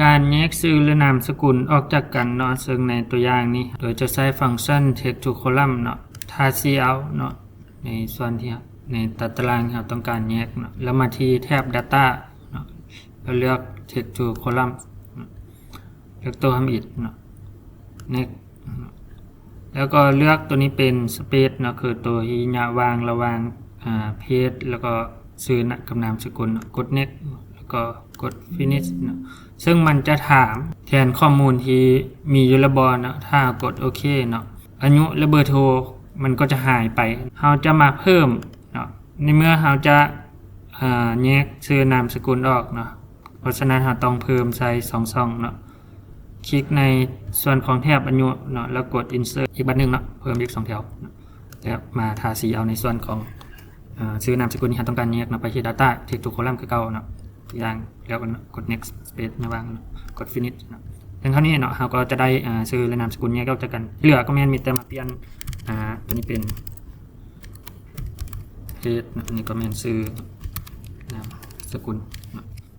ການແຍກຊື່ ແລະ ນາມສະກຸນອອກຈາກກັນເນາະ, ເຊິ່ງໃນຕົວຢ່າງນີ້ ໂດຍຈະໃຊ້ຟັງຊັນ text to column ເນາະ, ທາສີເອົາເນາະ ໃນສ່ວນທີ່ ໃນຕາຕະລາງທີ່ເຮົາຕ້ອງການແຍກເນາະ, ແລ້ວມາທີ່ແຖບ data ເນາະ, ແລ້ວເລືອກ text to column ເນາະ, ເລືອກຕົວທຳອິດເນາະ, next ເນາະ, ແລ້ວກໍເລືອກຕົວນີ້ເປັນ space ເນາະ, ຄືຕົວທີ່ຍະຫວ່າງລະຫວ່າງ ອາ page ແລ້ວກໍຊື່ນະ ກັບນາມສະກຸນເນາະ, ກົດ next ແລ້ວກໍກົດ finish ເນາະ, ເຊິ່ງມັນຈະຖາມແທນຂໍ້ມູນທີ່ມີຢູ່ແລ້ວບໍ່ເນາະ. ຖ້າເຮົາກົດໂອເຄເນາະ, ອາຍຸ ແລະ ເບີໂທ ມັນກໍຈະຫາຍໄປ. ເຮົາຈະມາເພີ່ມເນາະ, ໃນເມື່ອເຮົາຈະ ອາ ແຍກຊື່ນາມສະກຸນອອກເນາະ, ເພາະສະນັ້ນເຮົາຕ້ອງເພີ່ມໃສ່ສອງຊ່ອງເນາະ. ຄລິກໃນສ່ວນຂອງແຖບອາຍຸເນາະ ແລ້ວກົດ insert ອີກບາດໜຶ່ງເນາະ, ເພີ່ມອີກສອງແຖວເນາະ, ແລ້ວມາທາສີເອົາໃນສ່ວນຂອງ ອາ ຊື່ນາມສະກຸນທີ່ເຮົາຕ້ອງການແຍກເນາະ, ໄປທີ່ data text to column ຄືເກົ່າເນາະ, ຢ່າງແລ້ວກໍກົດ next space ໃນຫວ່າງເນາະ, ກົດ finish ເນາະ. ເຖິງເທົ່ານີ້ເນາະ ເຮົາກໍຈະໄດ້ ອາ ຊື່ ແລະ ນາມສະກຸນແຍກອອກຈາກກັນ. ທີ່ເຫຼືອກໍແມ່ນມີແຕ່ມາປ່ຽນ ອາ ຕົວນີ້ເປັນ page ເນາະ, ອັນນີ້ກໍແມ່ນຊື່ນາມສະກຸນ